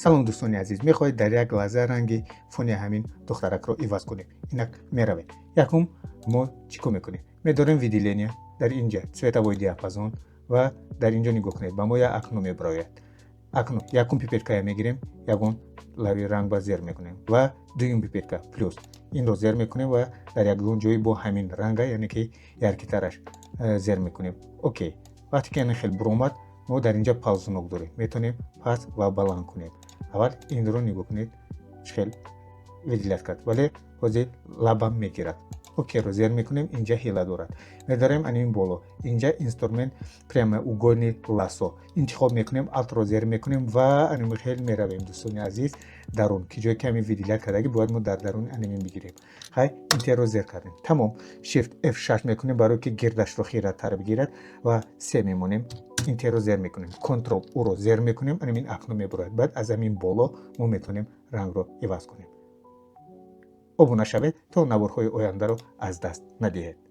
Салом, дӯстони азиз! Мехоҳед дар як лаҳза ранги фони ҳамин духтаракро иваз кунем. Инак меравем. Якум, мо чӣ кор мекунем? Медорем выделение, дар инҷа цветовой диапазон ва дар инҷо нигоҳ кунед, ба мо як окно мебарояд. Окно якум пипеткая мегирем, ягон лави ранг ба зер мекунем ва дуюм пипетка плюс инро зер мекунем ва дар ягон ҷои бо ҳамин ранга, яъне ки яркитараш зер мекунем. Окей, вақте ки ана хел буромад, мо дар инҷа ползунок дорем, метавонем паст ва баланд кунем. Аввал инро нигоҳ кунед, чӣ хел выделять кард, вале ҳозир лабам мегирад. Окейро зер мекунем. Инҷа ҳила дорад. Медорем анин боло, инҷа инструмент прямоугольный лассо интихоб мекунем, алтро зер мекунем ва аними хел меравем, дӯстони азиз, дарун, ки ҷое ки ҳамин выделять кардаги бояд мо дар даруни анамин бигирем. Хай, интерро зер кардем, тамом. Shift F6 мекунем, барое ки гирдашро хиратар бигирад, ва се мемонем, интерро зер мекунем, Ctrl уро зер мекунем, анамин окно мебурояд. Баъд аз ҳамин боло мо метавонем рангро иваз кунем. Обуна шавед, то наворҳои ояндаро аз даст надиҳед.